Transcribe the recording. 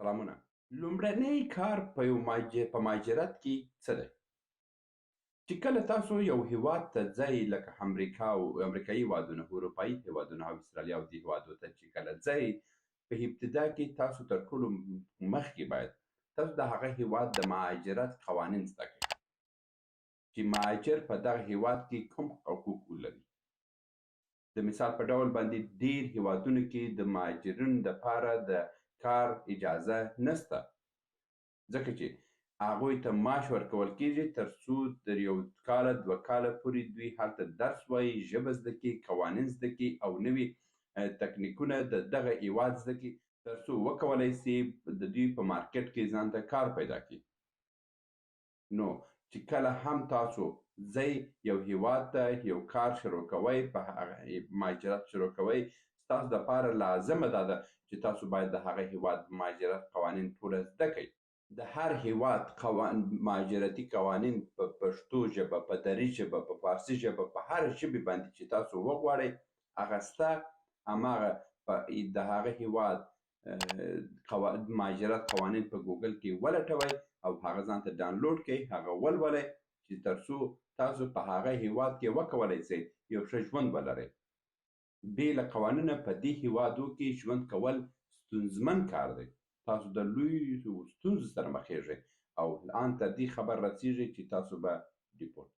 سلامونه. لومړنی کار په یو په مهاجرت کې څه دی؟ چې کله تاسو یو هیواد ته ځئ، لکه امریکا او امریکایي هیوادونه، اروپایي هیوادونه او استرالیا او دې هیوادو ته چې کله ځئ، په ابتدا کې تاسو تر ټولو مخکې باید تاسو د هغه هیواد د مهاجرت قوانین زده کړئ، چې مهاجر په دغه هیواد کې کوم حقوق ولري. د مثال په ډول باندې ډیر هیوادونو کې د مهاجرینو دپاره د کار اجازه نشته، ځکه چې هغوی ته معاش ورکول کیږي تر څو تر یو کاله 2 کاله پورې دوی هلته درس وایي، ژبه زده کړي، قوانین زده کړي او نوي تکنیکونه د دغه هیواد زده کړي، تر څو وکولای سي د دوی په مارکیټ کې ځان ته کار پیدا کړي. نو چې کله هم تاسو ځئ یو هیواد ته، یو کار شروع کوئ، په هغه مهاجرت شروع کوئ، ستاسو دپاره لازمه دا ده چې تاسو باید د هغه هیواد مهاجرت قوانین ټوله زده کړئ. د هر هیواد مهاجرتي قوانین په پښتو ژبه، په دري ژبه، په فارسي ژبه، په هر ژبې باندې چې تاسو وغواړئ هغه سته. هماغه د هغه هیواد مهاجرت قوانین په ګوګل کې ولټوئ او هغه ځان ته ډاونلوډ کړئ، هغه ولولئ، چې تر څو تاسو په هغه هیواد کې وکولای سئ یو ښه ژوند ولرئ. بې له قوانینو په دې هیوادو کې ژوند کول ستونزمن کار دی. تاسو د لویو ستونزو سره مخېږئ او ان تر دې خبر رسیږي چې تاسو به deport.